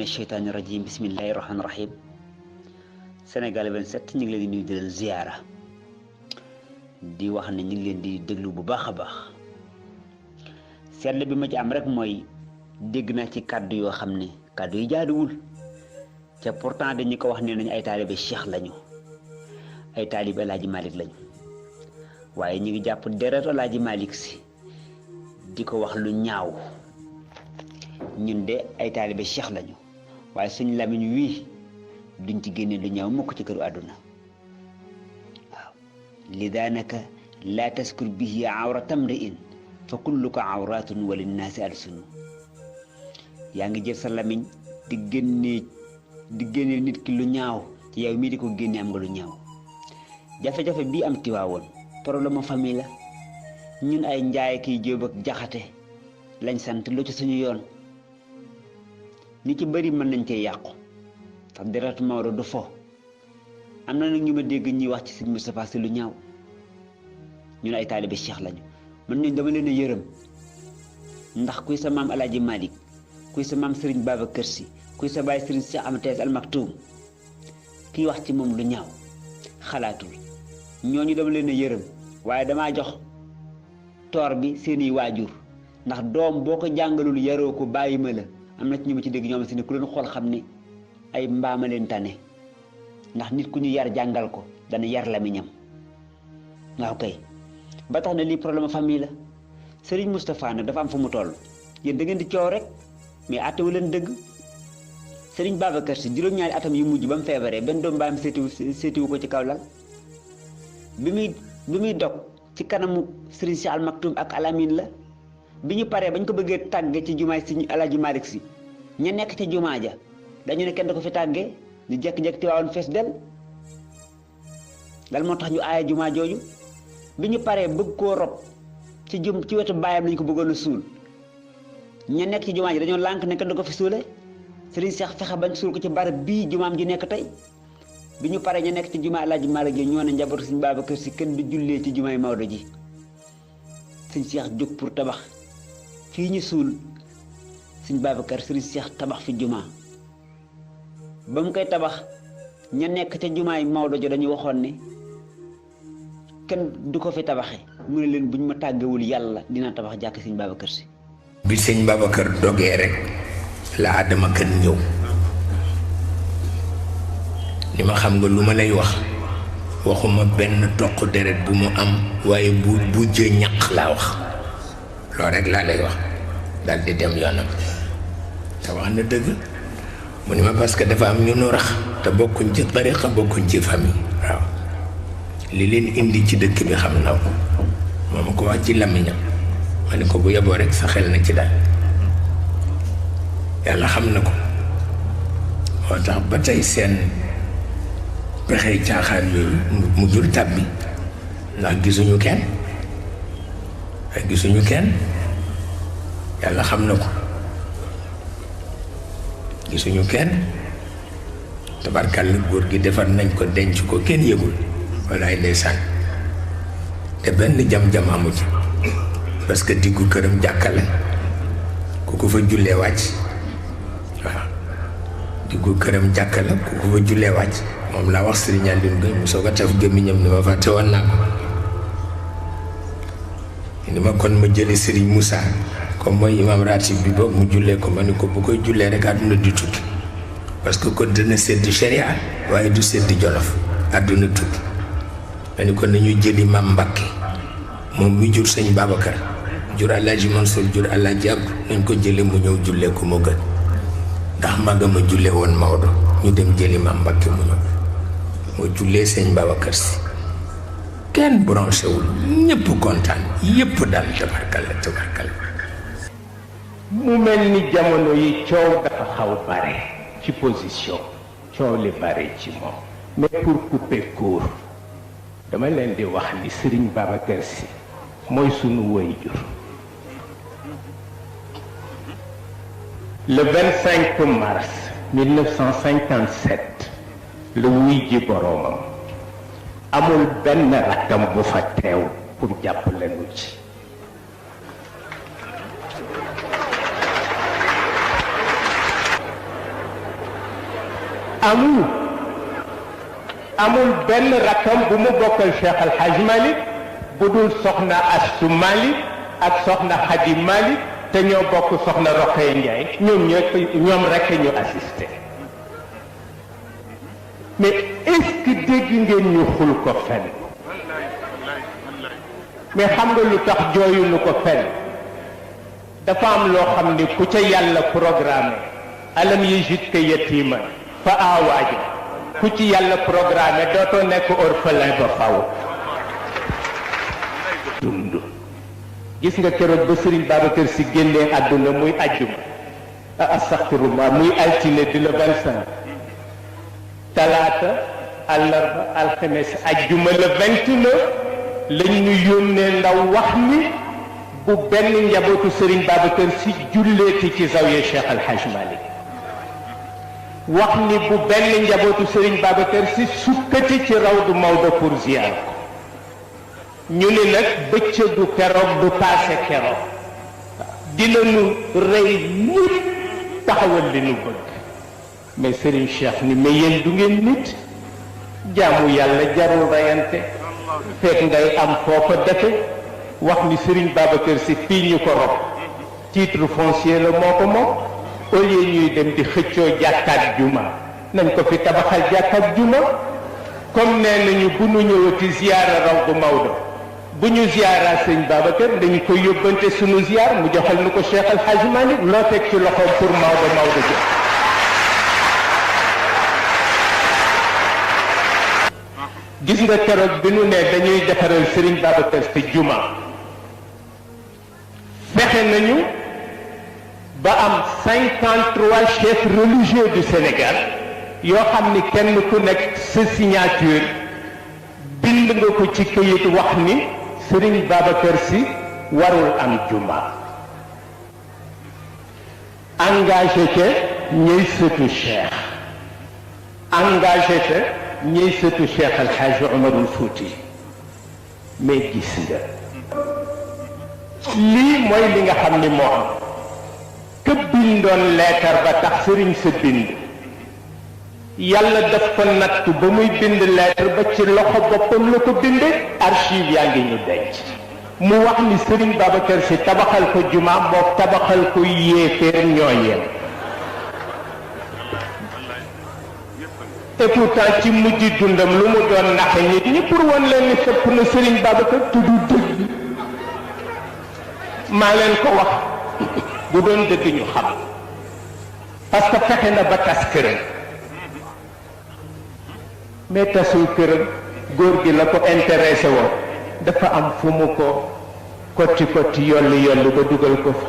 الشيطان الرجيم بسم الله الرحمن الرحيم Sénégal 27 ñu ngi leen di nuyu di leen ziyaara di wax ne ñu ngi leen di déglu bu baax a baax seetlu bi ma ci am rek mooy dégg naa ci kàddu yoo xam ne kàddu yi jaaduwul te pourtant dañu ko wax ne nañu ay taalibe Cheikh lañu ay taalibe El Hadj Malick lañu waaye ñu ngi jàpp deret El Hadj Malick si di ko wax lu ñaaw ñun de ay taalibe Cheikh lañu waaye suñu lamiñ wii duñ ci génne lu ñaaw mukk ci këru àdduna waaw li daanaka laa taskur bihi awrata mri'in fa kulluka awratun wa linnaasi alsunu yaa ngi jël sa lamiñ di génne nit ki lu ñaaw ci yow mii di ko génne am nga lu ñaaw jafe-jafe bii am Tiwaawoon problème famille la ñun ay njaay kiy jóob ak jaxate lañ sant lu ci suñu yoon ni ci bëri mën nañ cee yàqu ndax deret Maodo du fo am na nag ñu ma dégg ñuy wax ci sëñ Moustapha Sy lu ñaaw ñun ay taalibe Cheikh lañu man ñun dama leen a yërëm ndax kuy sa maam El Hadj Malick kuy sa maam Serigne Babacar Sy kuy sa baay Serigne Cheikh Ahmed Tidiane Al Maktoum kii wax ci moom lu ñaaw xalaatul ñooñu dama leen a yërëm waaye damaa jox toor bi seeni waajur ndax doom boo ko jàngalul yaroo ko bàyyi ma la am na ci ñu ma ci dégg ñoom si ne ku leen xool xam ne ay mbaama leen tane ndax nit ku ñu yar jàngal ko dana yar lamiñam waaw kay ba tax na lii problème famille la Serigne Moustapha nag dafa am fu mu toll yéen da ngeen di coow rek mais àttewu leen dëgg Serigne Babacar Sy juróom-ñaari atam yu mujj ba mu feebaree benn doom baayam seetiwu ko ci kaw lal bi muy dog ci kanamu Serigne Cheikh Al Maktoum ak Alamine la bi ñu paree bañ ko bëggee tàgge ci jumaay Serigne El Hadj Malick Sy ña nekk ca jumaa ja dañu ne kenn da ko fi tàggee ñu jekk-jekk Tiwaawoon fees del lan moo tax ñu aaya jumaa jooju bi ñu paree bëgg koo rob ci wetu baayam lañ ko bëggoon a suul ña nekk ci jumaa ji dañoo lànk ne kenn da ko fi suule Serigne Cheikh fexe bañ suul ko ci barab bii jumaam ji nekk tey bi ñu paree ña nekk ci jumaa El Hadj Malick ji ñoo ne njabootu Serigne Babacar Sy kenn du jullee ci jumaay Maodo ji Serigne Cheikh jóg pour tabax fii ñu suul Serigne Babacar Serigne Cheikh tabax fi jumaa ba mu koy tabax ña nekk ca jumaay Maodo jo dañu waxoon ne kenn du ko fi tabaxe mu ne leen buñ ma tàggewul yàlla dina tabax jàkk sëñ Babacar Sy bi sëñ Babacar dogee rek la Adama Kane ñëw ni ma xam nga lu ma lay wax waxuma benn toq deret bu mu am waaye bu jë ñaq laa wax loolu rek laa lay wax daal di dem yoonam te wax na dëgg mu ni ma parce que dafa am ñu nu rax te bokkuñ ci tariqa bokkuñ ci famille waaw li leen indi ci dëkk bi xam na ko moom ko wax ci làmmiñam ma ni ko bu yeboo rek sa xel na ci daal yàlla xam na ko moo tax ba tey seen pexey caaxaan yooyu mu jur tàbbi ndax gisuñu kenn yàlla xam na ko gisuñu kenn tabarkàlla góor gi defar nañ ko denc ko kenn yëgul walaay ndeysaan te benn jam-jam amu ci parce que diggu këram jàkkale ku ko fa jullee wàcc waaw diggu këram jàkkale ku ko fa jullee wàcc moom laa wax Serigne Alioune Gueye mu soog a taf gémmiñam ni ma fàtte woon naa ko ni ma kon ma jëli Serigne Moussa comme mooy imam ratib bi boog mu jullee ko ma ni ko bu koy jullee rek àdduna di tukki parce que kon dina sedd sharia waaye du sedd jolof àdduna tukki ma ni ko nañu jëli Mam Mbakke moom mi jur sëñ Babacar jur Alaaji Mansour jur Alaaji Abdu nañ ko jële mu ñëw jullee ko moo gën ndax magama julle woon Maodo ñu dem jëli Mam Mbakke mu ñëw moo jullee sëñ Babacar Sy kenn branché wul ñëpp kontaan yëpp daal tabarkalla mu mel ni jamono yi coow dafa xaw bare ci position coow li bare ci moom mais pour couper court dama leen di wax ni Serigne Babacar Sy mooy sunu waajur le 25 mars 1957 le wuy ji boroomam amul benn rakkam bu fa teew pour jàppale nu ci amul benn rakkam bu mu bokkal Cheikh Al Hadj Malick bu dul soxna Astu Malick ak soxna Khady Malick te ñoo bokk soxna Rokhaya Ndiaye ñoom rek ñu assisté mais est-ce que dégg ngeen ñu xul ko fenn mais xam nga lu tax jooyuñu ko fenn dafa am loo xam ni ku ca yàlla programmé alam yajidka yatiman fa awaaja ku ci yàlla programmé dootoo nekk orphelin ba faw dund gis nga keroog ba Serigne Babacar Sy génnee àdduna muy ajjuma astaghfirullah muy altine di le 25 talaata àllarba alxames ajjuma le 29 lañ ñu yónnee ndaw wax ni bu benn njabootu Serigne Babacar Sy julleeti ci zawiya Cheikh Al Hadj Malick wax ni bu benn njabootu Serigne Babacar Sy sukkati ci rawdu Maodo pour ziar ko ñu ni nag bëccëgu keroog du paase keroog dinañu rey nit taxawal li nu bëgg mais Serigne Cheikh ni mais yéen du ngeen nit jaamu yàlla jarul reyante fekk ngay am foofa defe wax ni Serigne Babacar Sy fii ñu ko rob titre foncier la moo ko moom au lieu ñuy dem di xëccoo jàkkaat juma nañ ko fi tabaxal jàkkaat juma comme nee nañu bu nu ñëwati ziyaara raw bu Maodo bu ñu ziyaara sëñ Babacar dañu koy yóbbante sunu ziyaar mu joxal nu ko Cheikh Al Hadj Malick loo teg ci loxoom pour Maodo jox gis nga keroog bi nu ne dañuy defaral Serigne Babacar Sy juma fexe nañu ba am 53 chefs religieux du Sénégal yoo xam ni kenn ku nekk sa signature bind nga ko ci këyit wax ni Serigne Babacar Sy warul am juma engagé ca ñuy sëtu Cheikh engagé ca ñuy sëtu Cheikh Al Hadj Omarul Fouti mais gis nga lii mooy li nga xam ni moo am ke bindoon leetar ba tax sëriñ sa bind yàlla daf ko nattu ba muy bind leetar ba ci loxo boppam la ko binde archive yaa ngi ñu denc mu wax ni Serigne Babacar Sy tabaxal ko juma moo tabaxal ko yéeféer ñoo yem et pourtant ci mujj dundam lu mu doon naxe nit ñi pour wan leen ni sëpp na Serigne Babacar tudd dëgg maa leen ko wax bu doon dëgg ñu xam parce que fexe na ba tas këram mais tasul këram góor gi la ko intéressé woon dafa am fu mu ko kotti kotti yolli ba dugal ko fa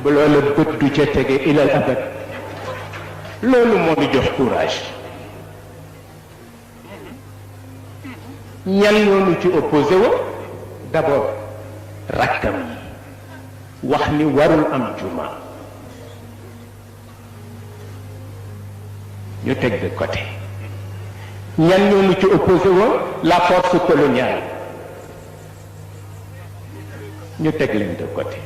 ba loola bët du ca tege ilal abad loolu moo ñu jox courage ñan ñoonu ci opposé wo d'abord rakkam yi wax ni warul am juma ñu teg de côté ñan ñoonu ci opposé wo la force coloniale ñu teg leen de côté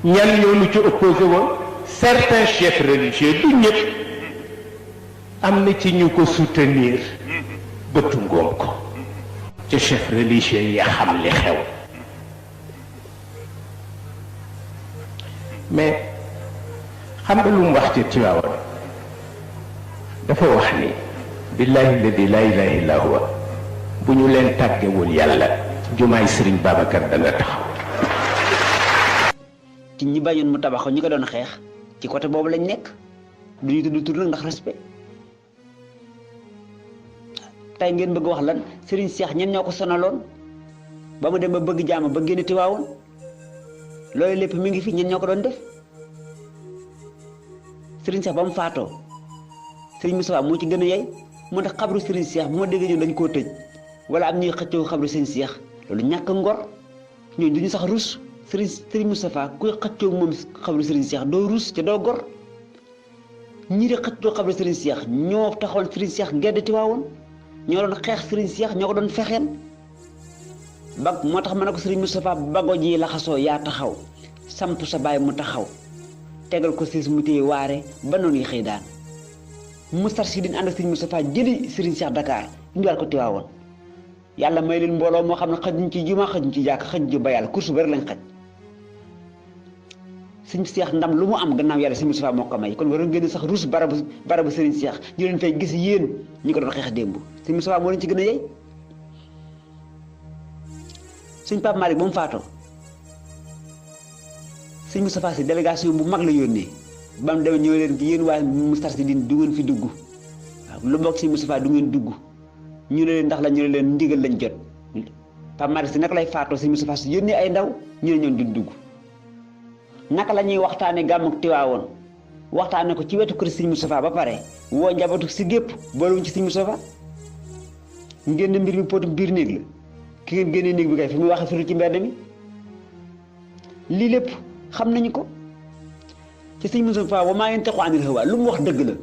ñan ñoonu ci opposé wo certains chefs religieux du ñëpp am na ci ñu ko soutenir bëtu ngoom ko ci chef religieux yi xam li xew mais xam nga lu mu wax ci Tiwaawan dafa wax ni billahi alladi la ilaha illa huwa bu ñu leen tàggewul yàlla jumaay Serigne Babacar dana taxaw ci ñi bañoon mu tabaxo ñi ko doon xeex ci côté boobu lañ nekk duñu tudd tur nag ndax respect tey ngeen bëgg wax lan Serigne Cheikh ñen ñoo ko sonaloon ba mu dem ba bëgg jaama ba génn Tiwaawoon loolu lépp mi ngi fi ñen ñoo ko doon def Serigne Cheikh ba mu faatoo Serigne Moustapha moo ci gën a yey moo tax xabru Serigne Cheikh bu ma déggee ñoom dañ koo tëj wala am ñuy xëccoo xabru Serigne Cheikh loolu ñàkk ngor ñooñu duñu sax rus Serigne Moustapha kuy xëccoo moom xabru Serigne Cheikh doo rus te doo gor ñi di xëccoo xabru Serigne Cheikh ñoo taxoon Serigne Cheikh gedd Tiwaawoon ñoo doon xeex Serigne Cheikh ñoo ko doon fexeel bag moo tax ma ne ko Serigne Moustapha bago ji laxasoo yaa taxaw samp sa baay mu taxaw tegal ko siis mu téye waare ba noonu yi xëy daan Moustarchidine ànd ak Serigne Moustapha jëli Serigne Cheikh Dakar indiwaat ko Tiwaawoon yàlla may leen mbooloo moo xam ne xajuñ ci juma xajuñ ci jàkk xajuñ ci bayal course bari lañ xaj Serigne Cheikh ndam lu mu am gannaaw yàlla Serigne Moustapha moo ko may kon waroon ngeen sax ruus barabu Serigne Cheikh ñu leen fay gis yéen ñi ko doon xeex démb Serigne Moustapha moo leen ci gën a yey Serigne Pape Malick ba mu faatoo Serigne Moustapha si délégation bu mag la yónnee ba mu demee ñëw leen yéen waa Moustarchidine du ngeen fi dugg waaw lu mbokk Serigne Moustapha du ngeen dugg ñu ne leen ndax la ñu ne leen ndigal lañ jot Pape Malick si naka lay faatoo Serigne Moustapha si yónnee ay ndaw ñu ne ñoon duñ dugg naka la ñuy waxtaane gàmmu Tiwaawoon waxtaane ko ci wetu kër Serigne Moustapha ba pare woo njabootu si gépp boolewuñ ci Serigne Moustapha ngeen ne mbir mi potum biir néeg la ki ngeen génnee néeg bi kay fi muy waxee firu ci mbedd mi lii lépp xam nañu ko ci Serigne Moustapha wa maa yantiqu anil hawaa lu mu wax dëgg la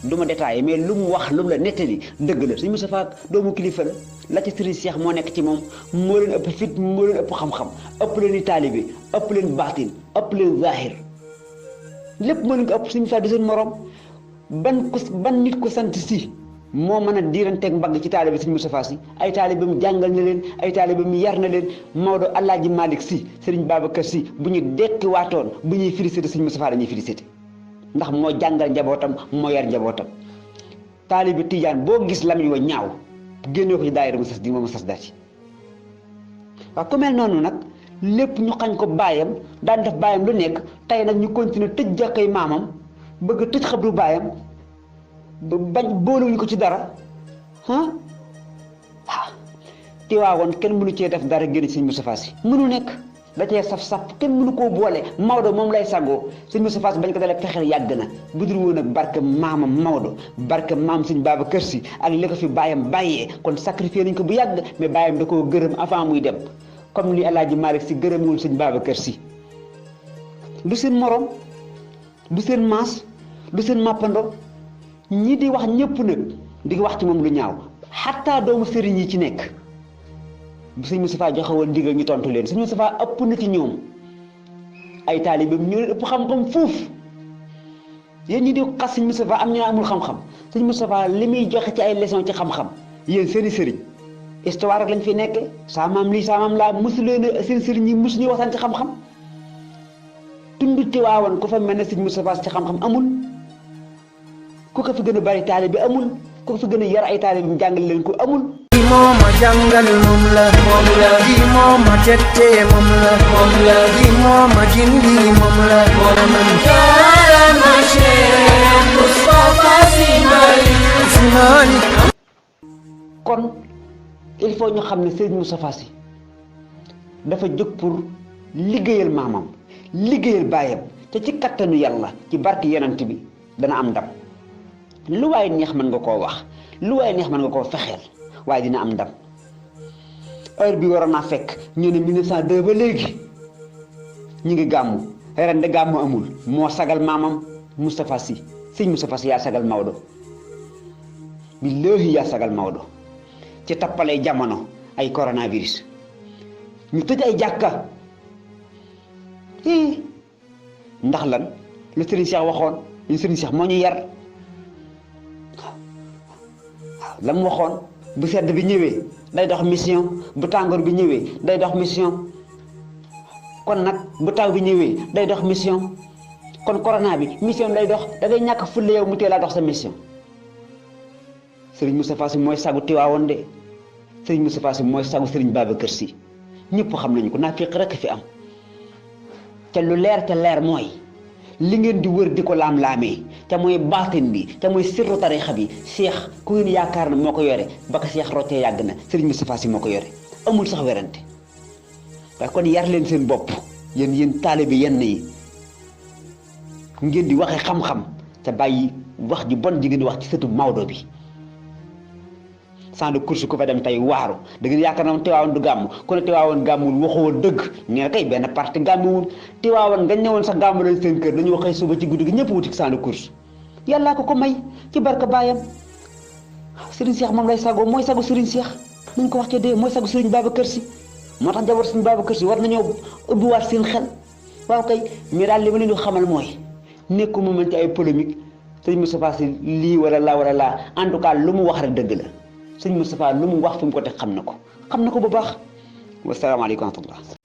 du ma détaillé mais lu mu wax lu mu la nettali dëgg la Serigne Moustapha doomu kilifa la ci Serigne Cheikh moo nekk ci moom moo leen ëpp fit moo leen ëpp xam-xam ëpp leen i taalibe ëpp leen baatin ëpp leen zahir lépp moo leen ko ëpp Serigne Moustapha du seen morom ban nit ko sant si moo mën a diiranteeg mbagg ci taalibe Serigne Moustapha si ay taalibe mu jàngal na leen ay taalibe mu yar na leen Maodo Alaaji Malick si Serigne Babacar si bu ñu dekki waatoon bu ñuy félicité Serigne Moustapha dañuy félicité ndax moo jàngal njabootam moo yar njabootam taalibe Tijaan boo gis lamiñ wa ñaaw génnee ko ci daayira mu sas di moom sas daati waaw ku mel noonu nag lépp ñu xañ ko baayam daan def baayam lu nekk tey nag ñu continuer tëj jàkkay maamam bëgg tëj xabru baayam bañ boolewuñu ko ci dara Tiwaawoon kenn mënu cee def dara génn ci Serigne Moustapha Sy mënu nekk da cee saf kenn mënu koo boole Maodo moom lay sagoo Serigne Moustapha Sy bañ ko dalee fexeel yàgg na bu dul woon ak barke maamam Maodo barke maam Serigne Babacar Sy ak li ko fi baayam bàyyee kon sacrifié nañ ko bu yàgg mais baayam da koo gërëm avant muy dem comme li El Hadj Malick Sy gërëmul Serigne Babacar Sy du seen morom du seen maas du seen mappando ñi di wax ñëpp nag di wax ci moom lu ñaaw xataa doomu sëriñ yi ci nekk bu Serigne Moustapha joxe woon ndigal ñu tontu leen Serigne Moustapha ëpp na ci ñoom ay taalibeem ñoo leen ëpp xam-xam fuuf yéen ñi di xas Serigne Moustapha am ñu amul xam-xam Serigne Moustapha li muy joxe ci ay leçon ci xam-xam yéen seeni sëriñ histoire rek lañ fi nekke saa maam lii saa maam laa mosu leen seen sëriñ yi mosu ñuy waxtaan ci xam-xam tund Tiwaawan ku fa mel ne Serigne Moustapha ci xam-xam amul ku ko fi gën a bari taalibe amul ku ko fi gën a yar ay taalibe mu jàngal leen ko amul. kii moo ma jàngal moom la kii moo ma tette moom la kii moo ma gindi moom la jaarama Cheikh Moustapha Sy Malick. kon il faut ñu xam ne Serigne Moustapha Sy dafa jóg pour liggéeyal maamam liggéeyal baayam te ci kattanu yàlla ci barke yonent bi dana am ndam lu waaye neex mën nga koo wax lu waaye neex mën nga koo fexeel waaye dina am ndam heure bi waroon naa fekk ñu ne 1902 ba léegi ñu ngi gàmmu ren de gàmmu amul moo sagal maamam Moustapha Sy Serigne Moustapha Sy yaa sagal Maodo billaahi yaa sagal Maodo ci tappalay jamono ay coronavirus ñu tëj ay jàkka ndax lan lu Serigne Cheikh waxoon ñu Serigne Cheikh moo ñu yar waaw la mu waxoon bu sedd bi ñëwee day dox mission bu tàngoor bi ñëwee day dox mission kon nag bu taw bi ñëwee day dox mission kon corona bi mission lay dox da ngay ñàkk fulle yow mu teel a dox sa mission Serigne Moustapha Sy mooy sagu Tiwaawoon de Serigne Moustapha Sy mooy sagu Serigne Babacar Sy ñëpp xam nañu ko naafiq rekk fi am te lu leer te leer mooy li ngeen di wër di ko laam-laamee te mooy baatin bi te mooy sirru tarixa bi Cheikh ku ngeen yaakaar na moo ko yore ba ko Cheikh roccee yàgg na Serigne Moustapha Sy moo ko yore amul sax werante waaye kon yar leen seen bopp yéen taalibe yenn yi ngeen di waxe xam-xam te bàyyi wax ji bon ji ngeen di wax ci sëtu Maodo bi sans de course ku fa dem tey waaru da ngeen yaakaar na Tiwaawoon du gàmm ku ne Tiwaawoon gàmmul waxoo dëgg nee na kay benn parti gàmmuwul Tiwaawoon nga ñëwoon sax gàmmu leen seen kër dañoo xëy suba ci guddi gi ñëpp wuti sans de course yàllaa ko may ci barka baayam Serigne Cheikh moom lay sagoo mooy sagu Serigne Cheikh nañ ko wax ca dee mooy sagu Serigne Babacar Sy moo tax njaboot Serigne Babacar Sy war nañoo ubbiwaat seen xel waaw kay mais daal li ma leen di xamal mooy nekkuma mën ci ay polémique sëñ Moustapha Sy lii wala laa en tout cas lu mu wax rek dëgg la sëñ Moustapha lu mu wax fi mu ko teg xam na ko bu baax wasalaamaaleykum wa rahmatullah